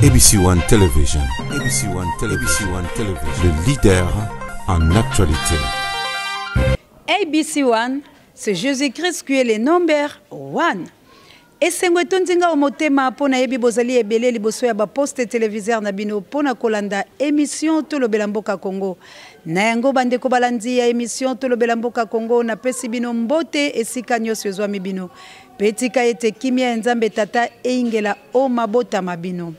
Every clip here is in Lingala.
ABC One Television, ABC One Television, ABC One Television, le leader en actualité. ABC One, c'est Jésus-Christ qui est le number one. Esengo etondi nga o motema mpo nayebi bozali ebele liboso ya baposte televiseur na bino mpo na kolanda emission Tolobela Mboka Congo. Na yango bandeko balandi ya emission Tolobela Mboka Congo, napesi bino mbote esika nyonso ezwami bino. Mpe tika ete kimia ya Nzambe Tata eingela o mabota ma bino.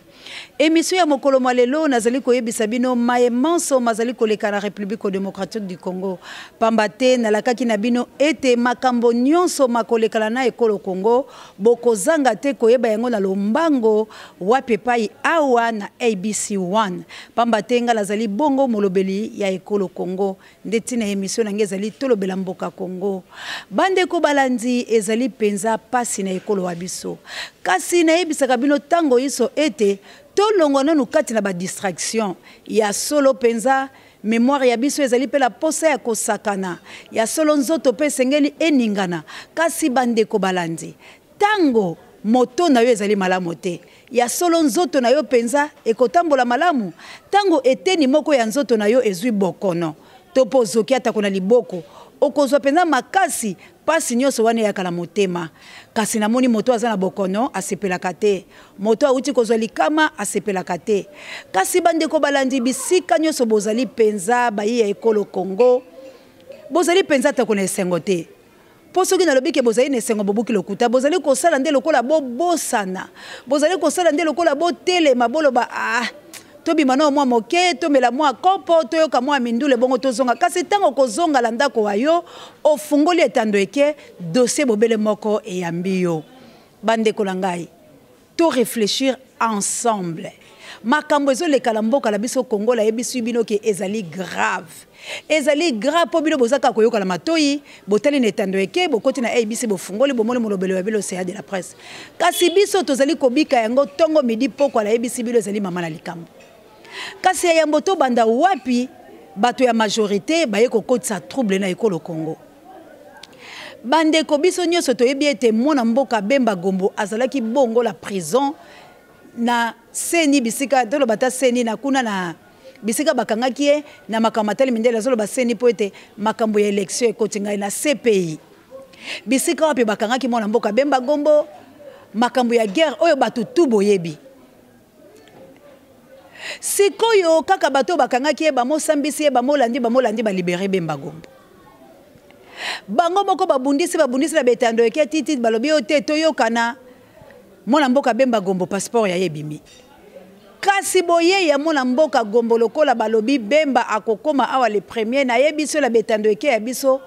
Emission ya mokolo mwa lelo nazali koyebisa bino maye manso mazali koleka na Republique democratique du Congo. Pamba te nalakaki na bino ete makambo nyonso makolekana na ekolo Congo bokozanga te koyeba yango na lombango wapi epai awa na ABC 1. Pamba te nga nazali bongo molobeli ya ekolo Congo. Nde ntina ya emission na ngai ezali tolobela mboka Congo. Bandeko balandi, ezali mpenza pasi na ekolo wa biso. Kasi nayebisaka bino tango inso ete tolongwa nanu kati na ba distraction. Ya solo mpenza, memoire ya biso ezali mpe na posa ya kosakana. Ya solo nzoto mpe esengeli eningana. Kasi bandeko balandi, Tango moto na yo ezali malamu te, ya solo nzoto na yo mpenza ekotambola malamu? Tango eteni moko ya nzoto na yo ezwi bokono, to mpo ozoki atako na liboko, okozwa mpenza makasi mpasi nyonso wana eyaka na motema. Kasi namoni moto aza na bokono asepelaka te, moto awuti kozwa likama asepelaka te. Kasi bandeko balandi, bisika nyonso bozali mpenza bayi ya ekolo Congo, bozali mpenza atako na esengo te. Mpo soki nalobi ke bozali na esengo, bobuki lokuta. Bozali kosala nde lokola bobosana. Bozali kosala nde lokola botelema, boloba, Ah, tobima nao mwa moke, tomela mwa kopo, toyoka mwa mindule, bongo tozonga. Kasi ntango okozonga na ndako wa yo, ofungoli etando eke, dossier bobele moko eyambi yo. Bandeko na ngai, to reflechir ensemble. Makambo ezoleka na mboka na biso Congo, nayebisi bino ke ezali grave. Ezali grave mpo bino boza kaka koyoka na matoyi, botali na etando eke, bokoti na ABC, bofungoli, bomoni molobeli wa bino CA de la presse. Kasi biso tozali kobika yango tongo midi pokwa, nayebisi bino ezali mama na likambo. Kasi ya yambo tobanda wapi bato ya majorite baye kokotisa trouble na ekolo Congo? Bandeko, biso nyonso toyebi ete mwana mboka Bemba Gombo azalaki bongo la prison na seni bisika toloba ta seni na kuna na bisika bakangaki ye na makambo matali mindele. Azoloba seni mpo ete makambo ya election ekoti ngai na CPI bisika wapi bakangaki mwana mboka Bemba Gombo, makambo ya guerre oyo bato tu boyebi. Sikoyo kaka bato bakangaki ye, bamosambisi ye, bamolandi, bamolandi, balibere Bemba Gombo. Bango moko babundisi, babundisi na betando eke titi, balobi yo te, toyokana. Mwana mboka Bemba Gombo passeport ya ye ebimi. Kasi boye ya mwana mboka Gombo lokola balobi Bemba akokoma awa le premier, nayebi biso na betando eke ya biso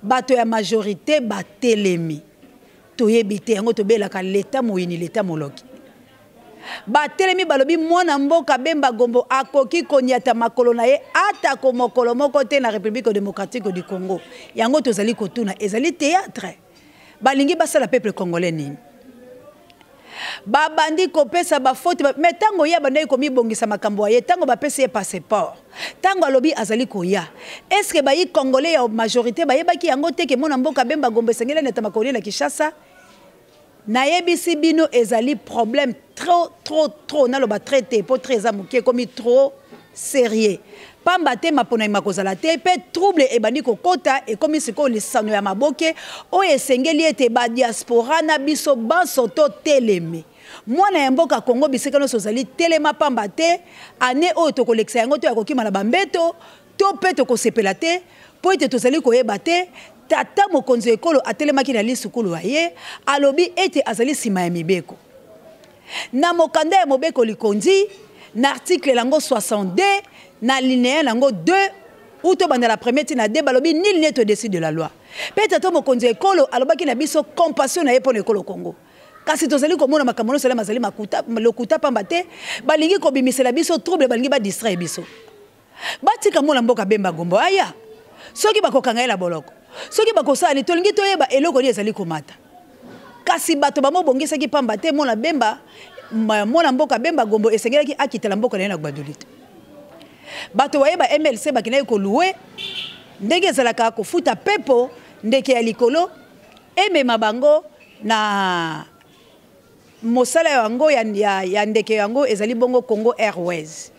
bato ya majorité batelemi. Toyebi te yango tobelaka leta moyini leta moloki. Batelemi balobi mwana mboka Bemba Gombo akoki konyata makolo na ye atako mokolo moko te na République démocratique du Congo. Yango tozali kotuna, ezali théâtre? Balingi basala peuple congolais nini? Babandi kopesa ba faute, mais tango ye abandaki komibongisa makambo ya ye, tango bapesi ye passeport, tango alobi azali koya, est-ce que bayi congolais ya majorité bayebaki yango te ke mwana mboka Bemba Gombo esengeli anyata makolo na Kinshasa? Nayebisi bino ezali problème trop trop trop, naloba très te po très eza moke, ekomi trop sérieux. Pamba te mapona makozala te pe trouble ebandi kokota, ekomi sikoyo lisano ya maboke oyo esengeli ete ba diaspora na biso banso toteleme. Mwana ya mboka Congo bisika nyonso ozali telema, pamba te année oyo tokolekisa yango to ya kokima na bambeto to pe tokosepela te po ete tozali koyeba te. Tata mokonzi ya ekolo atelemaki na lisukulu ya ye, alobi ete azali nsima ya mibeko. Na mokanda ya mobeko likonzi, na article lango 62, na alinéa lango 2, ou tobanda la première ti na 2, balobi nul n'est au-dessus de la loi. Pe tata mokonzi ya ekolo alobaki na biso compassion na ye mpo na ekolo Congo. Kasi tozali komona makambo nyonso mazali makuta, lokuta, pamba te balingi kobimisela biso trouble, balingi ba distraire biso. Batika mwana mboka Bemba Gombo aya. Soki bakokanga ye na boloko, soki bakosala nini, tolingi toyeba eloko nini ezali komata. Kasi bato bamobongisaki pamba te mwana Bemba, mwana mboka Bemba Gombo esengelaki akitela mboka na ye na Gbadolite. Bato bayeba MLC bakendaki koluwe ndenge ezalaka kofuta pepo ndeke ya likolo emema bango na Mosala yango ya, ya, ya ndeke yango ezali bongo Congo Airways.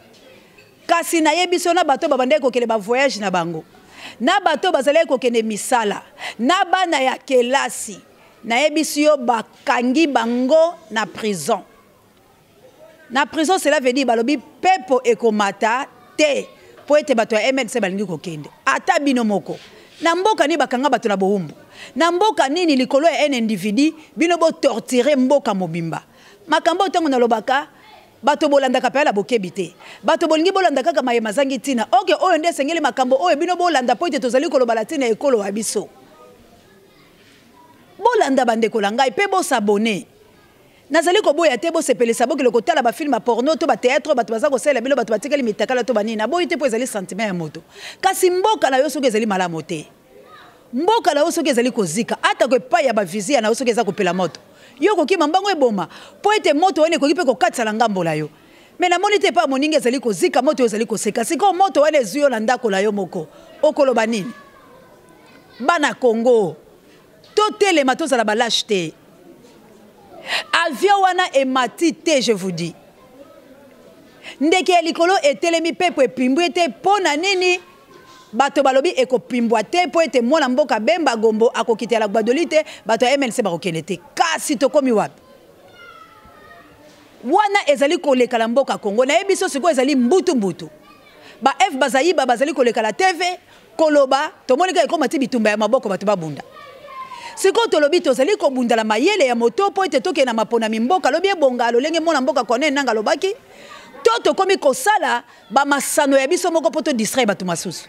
Kasi nayebi so na bato babandaki kokende ba voyage na bango, na bato bazalaki kokende misala, na bana ya kelasi, nayebisi yo bakangi bango na prison. Na prison, cela veut dire balobi pepo ekomata te mpo ete bato ya MNC balingi kokende. Ata bino moko na mboka nini bakanga bato na bowumbu? Na mboka nini likolo ya un individu bino botortire mboka mobimba? Makambo oyo ntango nalobaka bato bolandaka mpenza na bokebi te. Bato bolingi bolanda kaka maye mazangi ntina. Oke, oyo nde esengeli makambo oyo bino bolanda mpo ete tozali koloba na ntina ya ekolo ya biso. Bolanda bandeko na ngai mpe bosabone. Nazali koboya te bosepelisa bokende kotala ba film ya porno to ba theatre oyo bato baza kosalela bino, bato batikali mitakala to banini. Naboyi te mpo ezali sentiment ya moto. Kasi mboka na yo soki ezali malamu te, mboka na yo soki ezali kozika, atako epai ya bavizia na yo soki eza kopela moto, yo okokima mbango eboma, mpo ete moto wana ekoki mpe kokatisa na ngambo na yo. Me namoni te epai ya moninga ezali kozika, moto oyo ezali koseka. Sikoyo moto wana ezwi yo na ndako na yo moko, okoloba nini? Bana Congo, totelema, tozala ba lâche te. Avion wana emati te, je vous dis. Ndeke ya likolo etelemi, pepo epimbwi te. Mpo na nini bato balobi ekopimbwa te? Mpo ete mwana mboka Bemba Gombo akokitela Gbadolite, bato ya MNC bakokende te. Kasi tokomi wapi? Wana ezali koleka na mboka Congo. Nayebi biso sikoyo ezali mbutu mbutu. Ba F bazayiba bazali koleka na TV koloba, tomoni kaka ekoma ti bitumba ya maboko, bato babunda. Sikoyo tolobi tozali kobunda na mayele ya moto mpo ete tokende na maponami mboka lobi ebonga lolenge mwana mboka Corneille Nangaa alobaki, to tokomi kosala bamasano ya biso moko mpo todistraire bato masusu.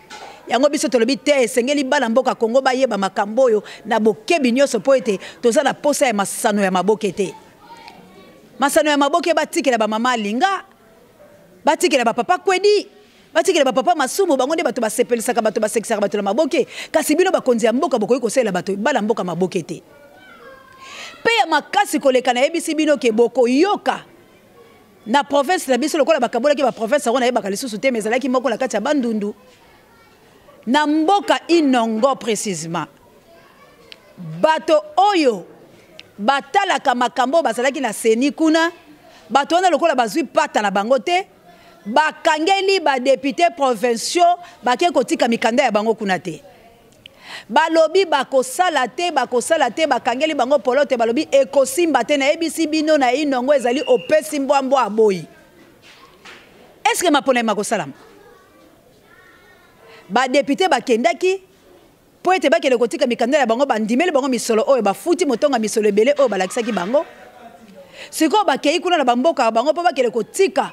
Yango biso tolobi te, esengeli bana mboka Congo bayeba makambo oyo na bokebi nyonso mpo ete toza na posa ya masano ya maboke te. Masano ya maboke batikela bamama Alinga, batikela bapapa Kwedi, batikela bapapa Masumu, bango nde bato basepelisaka bato, basekisaka bato na maboke. Kasi bino bakonzi ya mboka bokoki kosalela bato bana mboka maboke te. Mpe ya makasi koleka, nayebisi bino ke bokoyoka na province na biso, lokola bakabolaki ba province yango nayebaka lisusu te, mais ezalaki moko na kati ya Bandundu, na mboka Inongo précisément. Bato oyo batalaka makambo bazalaki na seni kuna, bato wana lokola bazwi pata na bango te, bakangeli ba députés provinciaux bake kotika mikanda ya bango kuna te. Balobi bakosala te, bakosala te, bakangeli bango polote, balobi ekosimba te. Nayebisi bino na Inongo ezali opesi mbwambwa aboyi. Est-ce que mapona makosalama? Ba députés bakendaki mpo ete bakende kotika mikanda ya bango, bandimeli bango misolo oyo bafuti motonga misolo ebele oyo balakisaki bango. Sikoyo bakei kuna na bamboka ya bango mpo bakende kotika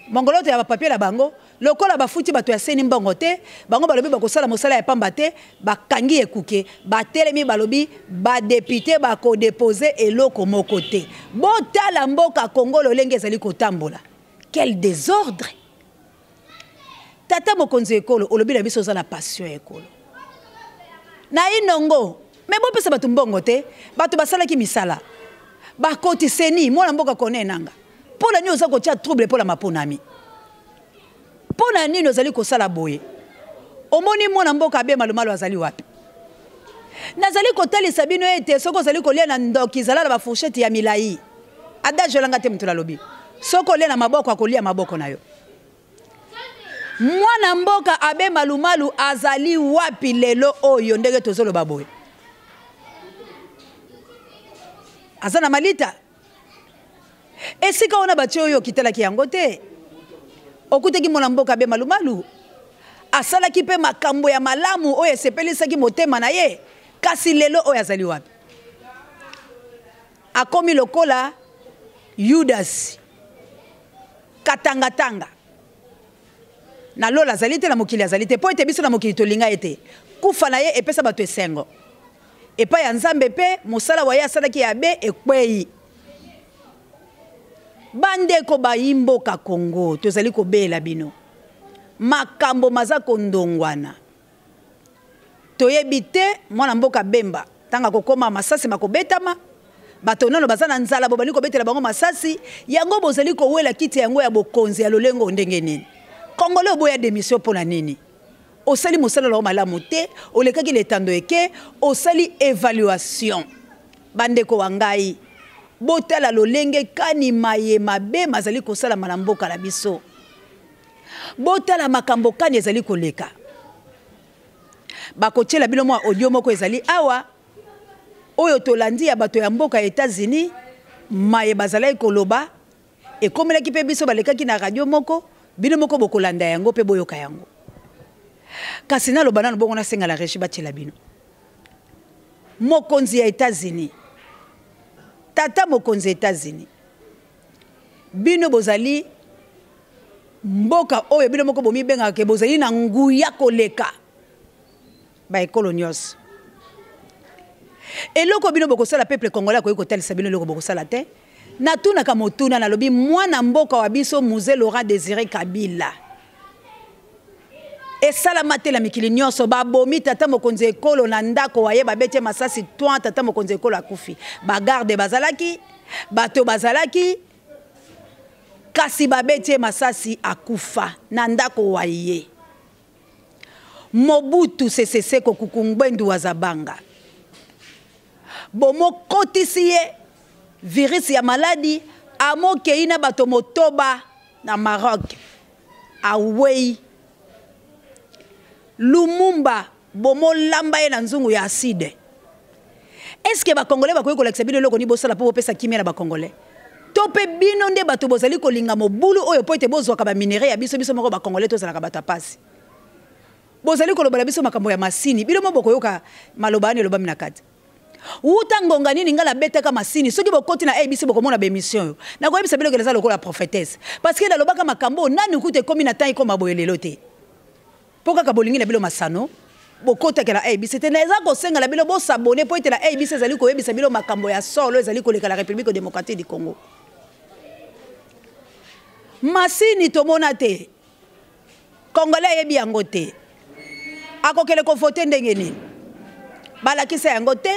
mongoloto ya bapapier na bango, lokola bafuti bato ya seni mbongo te, bango balobi bakosala mosala ya pamba te, bakangi ekuke, batelemi, balobi badepute bakodepose eloko moko te. Botala mboka Congo lolenge ezali kotambola. Quel désordre! Tata mokonzi ya ekolo, olobi na biso oza na passion ya ekolo na Inongo, me bopesa bato mbongo te, bato basalaki misala bakoti seni. Mwana mboka Corneille Nangaa, mpo na nini oza kotia trouble mpo na maponami? Mpo na nini ozali kosala boye? Omoni mwana mboka Abe Malumalu azali wapi? Nazali kotalisa bino ete soki ozali kolia na ndoki, zala na bafourchette ya milai. Adage olanga te, moto nalobi soki olia na maboko, akolia maboko na yo. Mwana mboka Abe Malumalu azali wapi lelo oyo ndenge tozoloba boye? Aza na malita esika wana batie oyo okitalaki yango te. Okutaki mwana mboka Abe Malumalu asalaki mpe makambo ya malamu oyo esepelisaki motema na ye, kasi lelo oyo azali wapi? Akomi lokola Judas katangatanga na lola azali te, na mokili azali te, mpo ete biso na mokili tolinga ye te. Kufa na ye epesa bato esengo epai ya Nzambe, mpe mosala wa ye asalaki ya be ekwei. Bandeko bayi mboka Congo, tozali kobela bino makambo maza kondongwana, toyebi te mwana mboka Bemba ntango akokoma, masasi makobetama. Bato nano baza na nzala, bobandi kobetela bango masasi yango, bozali kowela kiti yango ya bokonzi ya lolengo ndenge nini? Congolais oboya démission mpo na nini? Osali mosala na yo malamu te, olekaki letando eke osali évaluation. Bandeko wa ngai, Botala lolenge kani maye mabe mazali kosalama na mboka na biso. Botala makambo kani ezali koleka. Bakotiela bino mwa audio moko ezali awa oyo tolandi ya bato ya mboka ya Etats-Unis maye bazalaki koloba ekomelaki mpe biso balekaki na radio moko bino moko bokolanda yango mpe boyoka yango. Kasi naloba nano bongo nasenga la regie batiela bino. Mokonzi ya Etats-Unis, tata mokonzi ya Etats-Unis, bino bozali mboka oyo bino moko bomibengaka ke bozali na nguya koleka ba ekolo nyonso. Eloko bino bokosala peuple congolais akoki kotalisa bino eloko bokosala te. Natunaka motuna, nalobi mwana mboka wa biso Mzee Laurent Désiré Kabila esalama te na mikili nyonso. Babomi tata mokonzi ekolo na ndako waye, babeti masasi toin, tata mokonzi ekolo akufi. Bagarde bazalaki, bato bazalaki, kasi babeti masasi akufa na ndako waye. Mobutu Sese Seko Kuku Ngbendu wa Zabanga bomokotisi ye virus ya maladi, amokei na bato motoba na Maroc, awei. Lumumba bomolamba ye na nzungu ya acide. Est-ce que ba Congolais bakoki kolakisa bino eloko ni bosala po bopesa kimia na ba Congolais? To pe bino nde bato bozali kolinga mobulu oyo po ete bozwaka ba minerais ya biso, biso moko ba Congolais tozalaka bato ya pasi. Bozali kolobela biso makambo ya masini, bino moko bokoyoka maloba wana elobami na kati. Wuta ngonga nini nga nabetaka masini, soki bokoti na ABC bokomona ba émission oyo. Nakoyebisa bino ke naza lokola prophétesse. Parce que nalobaka makambo oyo nanu kutu ekomi na temps ekoma boye lelo te. Po kaka bolingi na bino masano, bokotaka na ABC te. Naza kosenga na bino bosabone po ete na ABC ezali koyebisa bino makambo ya solo ezali koleka na République démocratique du Congo. Masini tomona te. Congolais ayebi yango te. Akokende kovote ndenge nini? Balakisa yango te.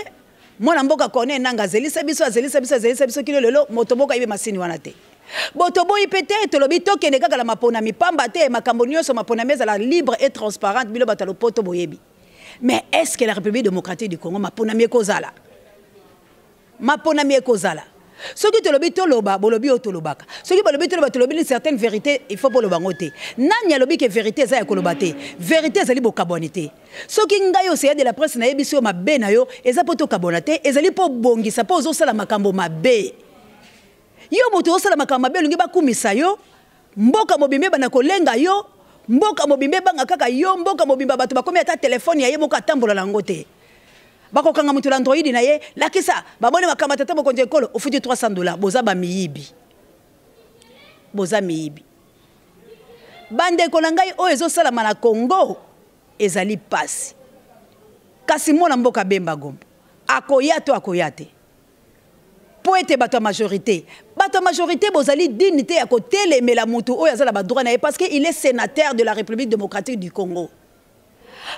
Mwana mboka Corneille Nangaa azelisa biso, azelisa biso, azelisa biso kino lelo moto moko ayebi masini wana te. Boto boyi pe te, tolobi tokende kaka na maponami pamba te, makambo nyonso maponami ezala libre et transparente, bino bato ya lopoto boyebi. Mais est-ce que la République démocratique du Congo maponami ekozala? Maponami ekozala. Soki tolobi toloba, bolobi oyo tolobaka. Soki balobi toloba, tolobi une certaine vérité, il faut boloba ngo te. Nani alobi ke vérité eza ya koloba te? Vérité ezali bokabwani te. Soki ngai Océan de la presse nayebisi yo mabe na yo, eza po tokabwana te, ezali po bongisa, po ozosala makambo mabe. Yo moto ozosala makambo mabe, olingi bakumisa yo, mboka mobimba ebanda kolenga yo, mboka mobimba ebanga kaka yo, mboka mobimba bato bakomi ata telefone ya ye moko atambola na yango te. Bakokanga moto na Android na ye, lakisa, baboni makambo tata mokonzi ekolo, ofuti 300 $, boza ba miyibi. Boza miyibi. Bandeko na ngai oyo ezosalama na Congo ezali pasi. Kasi mwana mboka Bemba Gombo akoya to akoya te? Po ete bato ya majorité, bato ya majorité bozali digne te ya kotelemela mutu oyo aza na ba droit na ye, parce que il est sénateur de la République démocratique du Congo.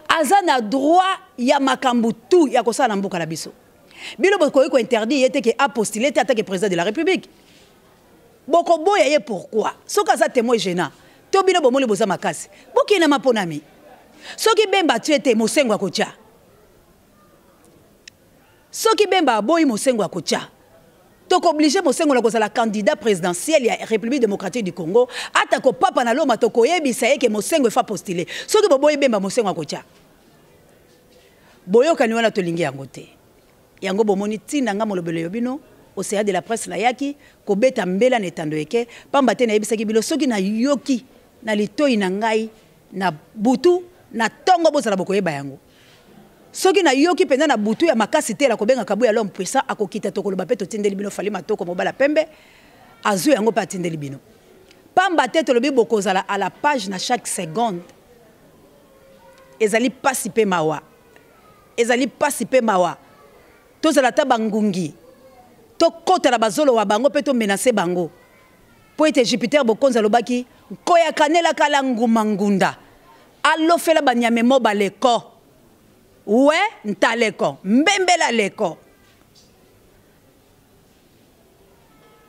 Aza na droit ya makambo tout ya kosala na mboka na biso. Bino bokoki ko interdire ye te ke a postuler te en tant que président de la République. Bokoboya ye pourquoi? Soki aza témoin gênant, to bino bomoni boza makasi. Bokende na maponami. Soki Bemba atie te, Mosengo akotia. Soki Bemba aboyi, Mosengo akotia. Toko oblige Mosengo na kozala candidat présidentiel ya République démocratique du Congo. Ata ko papa na loma tokoyebisa ye ke Mosengo efa postuler. Soki boboyi Bemba, Mosengo akotia. Boyokani wana tolingi yango te. Yango bomoni ntina nga molobelo yo bino Océan de la presse nayaki kobeta mbela na etando eke, pamba te nayebisaki bino soki nayoki na litoi na ngai na butu na tongo bozala bokoyeba yango. Soki nayoki mpenza na butu ya makasi te, nakobenga Kabuya l'homme puissant, akokita tokoloba mpe totindeli bino Fally Matoko mobala pembe, azwi yango mpe atindeli bino. Pamba te tolobi bokozala à la page na chaque seconde. Ezali pasi mpe mawa. Ezali pasi mpe mawa. Tozala ata bangungi. Tokota na bazolo wa bango mpe tomenase bango. Po ete Jupiter Bokonzi alobaki, Nkoya kanela kala nguma ngunda. Alofela banyame mo baleko. We ntaleko, mbembela leko.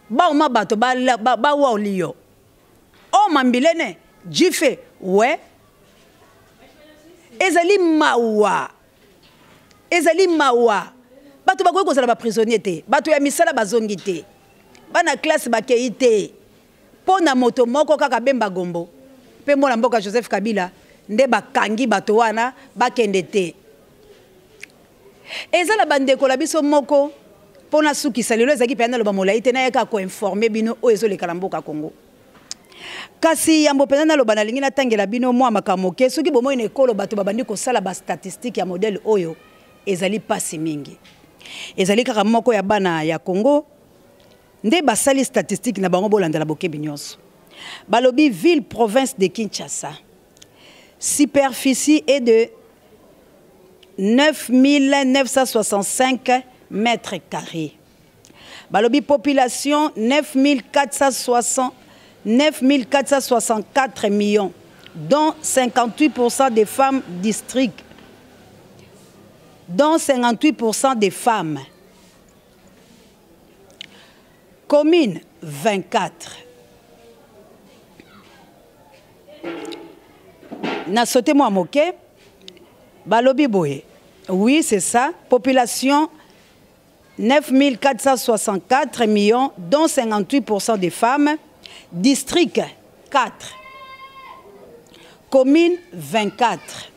Bauma bato ba, ba, ba wa oliyo. O mambilene, jife, we. Ezali mawa. Ezali mawa. Bato bakoki kozala baprisonnier te, bato ya misala bazongi te, bana classe bakei te, mpo na moto moko kaka Bemba Gombo mpe mwana mboka Joseph Kabila nde bakangi bato wana bakende te. Eza na bandeko na biso moko mpo nasukisa lelo, ezalaki mpenza naloba molai te, nayaka koinforme bino oyo ezoleka na mboka Congo. Kasi yambo mpenza naloba, nalingi natangela bino mwa makambo moke. Soki bomoi na ekolo bato babandi kosala bastatistike ya modele oyo, ezali mpasi mingi. Ezali kaka moko ya bana ya Congo nde basali statistique na bango, bolandela bokebi nyonso. Balobi ville province de Kinshasa, superficie est de 9965 mètres carrés. Balobi population 9460, 9464 millions, dont 58% des femmes district, dont 58% des femmes. Commune 24. Na sauté moi moke. Balobi boye. Oui, c'est ça. Population 9464 millions, dont 58% des femmes. District 4. Commune 24.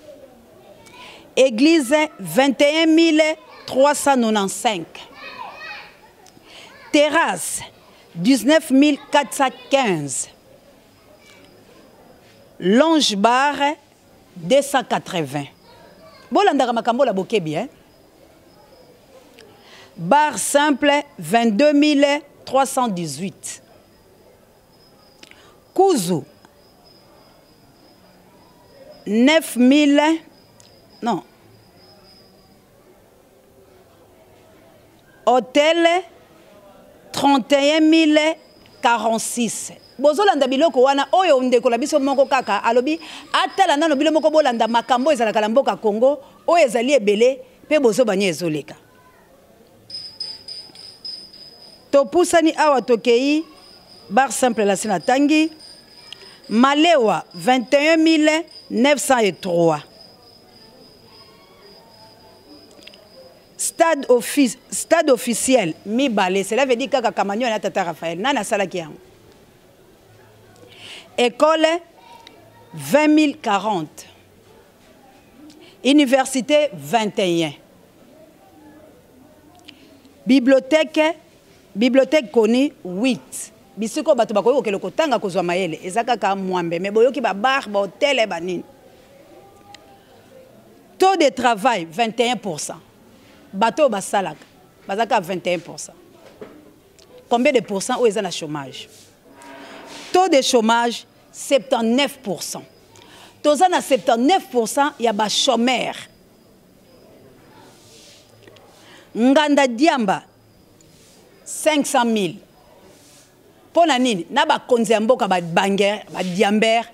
Église 21 395. Terrasse 19 415. Longe bar 280. Bolandaka makambo la bokebi, hein? Bar simple 22 318. Kuzu 9 000, non. Hôtel 31 046. Bozolanda biloko wana oyo ndeko na biso moko kaka alobi atala nano bino moko bolanda makambo ezalaka na mboka Congo oyo ezali ebele pe bozobani ezoleka. Topusani awa tokei bar simple la sina tangi Malewa 21 903. Stade office, stade officiel mibale, cela veut dire kaka Kamanyola na Tata Raphaël nani asalaki yango. École 20 040. Université 21. Bibliothèque, bibliothèque connue 8. Bisiko bato bakoki kokende kotanga kozwa mayele eza kaka mwambe, mais boyoki ba bar, ba hôtel, ba nini. Taux de travail 21%. Bato basalaka bazaka 21%. Combien de pourcents oyo eza na chômage? Taux de chômage 79%. Toza na 79% ya ba chômeurs. Nganda Diamba 500 000. Pona nini? Na bakonzi ya mboka ba banger, ba diamber,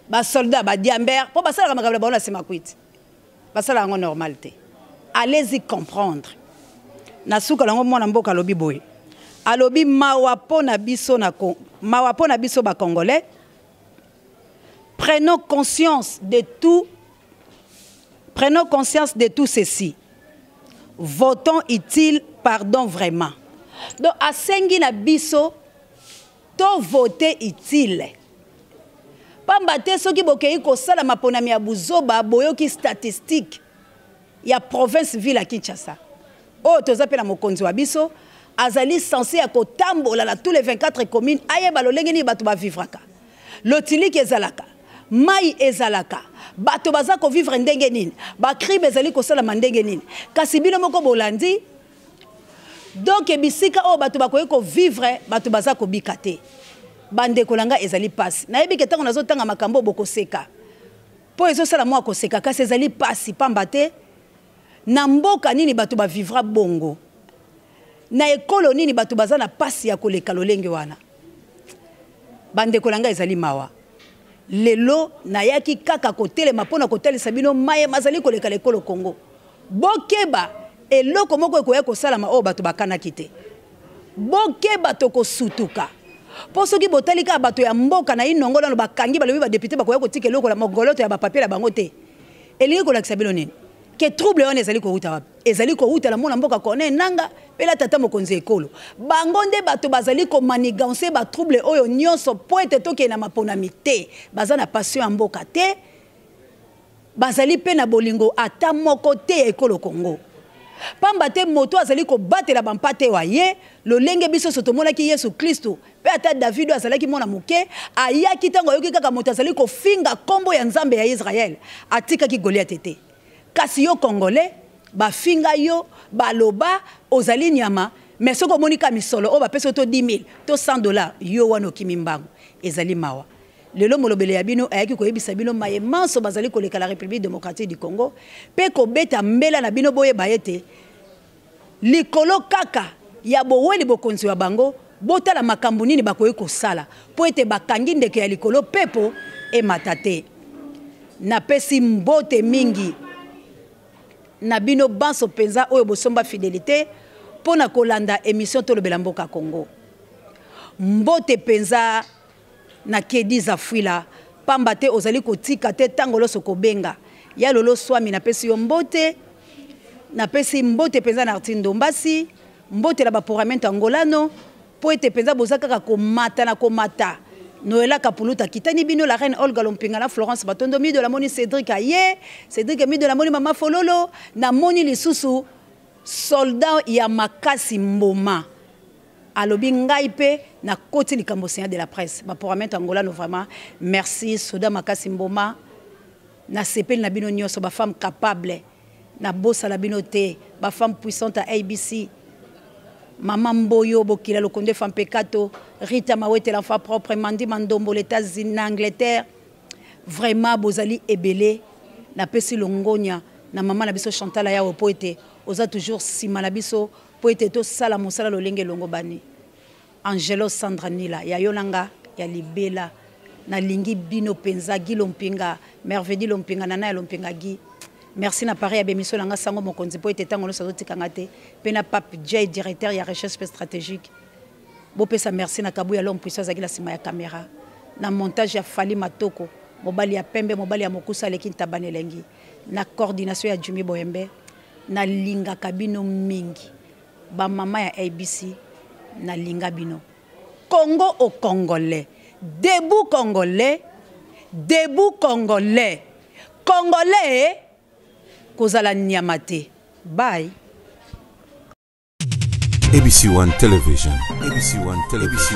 ba soldat ba diamber, po basalaka makambo na bango na sima kwiti. Basala yango normal te. Allez-y comprendre. Na suka lango mwana mboka alobi boye. Alobi mawa pona biso na mawa pona biso ba Congolais. Prenons conscience de tout. Prenons conscience de tout ceci. Votons utile, pardon vraiment. Donc asengi na biso to voter utile. Pamba te soki bokei kosala maponami ya buzoba, boyoki statistique ya province ville ya Kinshasa. Oyo toza pe na mokonzi wa biso azali censé ya kotambola na tous les 24 communes, ayeba lolenge nini bato bavivraka. Lotiliki ezalaka, mai ezalaka, bato baza kovivre ndenge nini, ba crime ezali kosalama ndenge nini. Kasi bino moko bolandi, donc bisika oyo bato bakoki kovivre, bato baza kobika te. Bandeko na nga ezali pasi. Nayebi ke ntango nazotanga makambo bokoseka, po ezosala mwa koseka, kasi ezali pasi pamba te. Na mboka nini bato bavivra bongo? Na ekolo nini bato baza na pasi ya koleka lolenge wana? Bandeko na nga ezali mawa. Lelo nayaki kaka kotelema mpona kotalisa bino maye mazali koleka na ekolo Congo. Bokeba eloko moko ekoya kosalama oyo bato bakanaki te. Bokeba tokosutuka. Po soki botali kaka bato ya mboka na inongo nano bakangi balobi ba député bakoya kotika eloko na mongoloto ya ba papier na bango te. Elingi kolakisa bino nini? Ke trouble wana ezali kowuta wapi? Ezali kowuta na mwana mboka Corneille Nanga mpe na tata mokonzi ya ekolo. Bango nde bato bazali komanigancer ba trouble oyo nyonso mpo ete tokende na maponami te. Baza na passion ya mboka te, bazali mpe na bolingo ata moko te ya ekolo Congo. Pamba te moto azali kobatela bampate wa ye, lolenge biso nyonso tomonaki Yesu Klisto mpe ata David oyo azalaki mwana moke, ayaki ntango ayoki kaka moto azali kofinga nkombo ya Nzambe ya Israele, atikaki Goliate te. Kasi yo Congolais, bafinga yo, baloba ozali nyama, mais soki omoni ka misolo oyo bapesi yo to 10 000 to 100 $, yo wana okimi mbangu. Ezali mawa. Lelo molobeli ya bino ayaki koyebisa bino maye manso bazali koleka la République démocratique du Congo mpe kobeta mbela na bino boyeba ete likolo kaka ya boweli bokonzi wa bango, botala makambo nini bakoki kosala mpo ete bakangi ndeke ya likolo pepo emata te. Napesi mbote mingi na bino banso mpenza oyo bosomba fidelite mpo na kolanda emission Tolobela Mboka Congo. Mbote mpenza na Kedi Zafuila, pamba te ozali kotika te ntango loso kobenga ya lolo swami. Napesi yo mbote, napesi mbote mpenza na Artine Ndombasi, mbote na baporamento angolano mpo ete mpenza boza kaka komata na komata. Noela Kapuluta kitani bino, la reine Olga Lompinga na Florence Batondo Mido, namoni Cédric aye, Cédric Mido, namoni mama Fololo, namoni lisusu soldat ya makasi Mboma alobi ngai mpe nakoti likambo seigneur de la presse baporamento angolano. Vraiment merci soda makasi Mboma, nasepeli na bino nyonso, bafemme capable, nabosala bino te, bafemme puissante ya ABC, mama Mboyo Bokila Lokondo Efampekato, Rita Mawete l'enfant propre, Mandi Mandombo l'États-Unis na Angleterre. Vraiment bozali ebele. Napesi longonya na mama na biso Chantal Ayawe mpo ete oza toujours nsima na biso mpo ete tosala mosala lolenge elongo bani. Angelo Sandra Nila ya yo na nga ya libela, nalingi bino mpenza. Gi Lompinga, Mervedi Lompinga, nana ya Lompinga Gi, merci na pareil ya bemission na nga Sango Mokonzi mpo ete ntango nyonso azotikanga te, mpe na Pape J, directeur ya recherche mpe stratégique. Bopesa merci na Kabuya l'homme puissant azalaki na nsima ya caméra na montage ya Fali Matoko, mobali ya pembe, mobali ya mokusa aleki ntabana elengi, na coordination ya Jumi Boyembe. Nalingaka bino mingi, bamama ya ABC, nalinga bino. Congo au Congolais, debout Congolais, debout Congolais, Congolais kozala nyama te. Bye. ABC One Television, ABC One Television.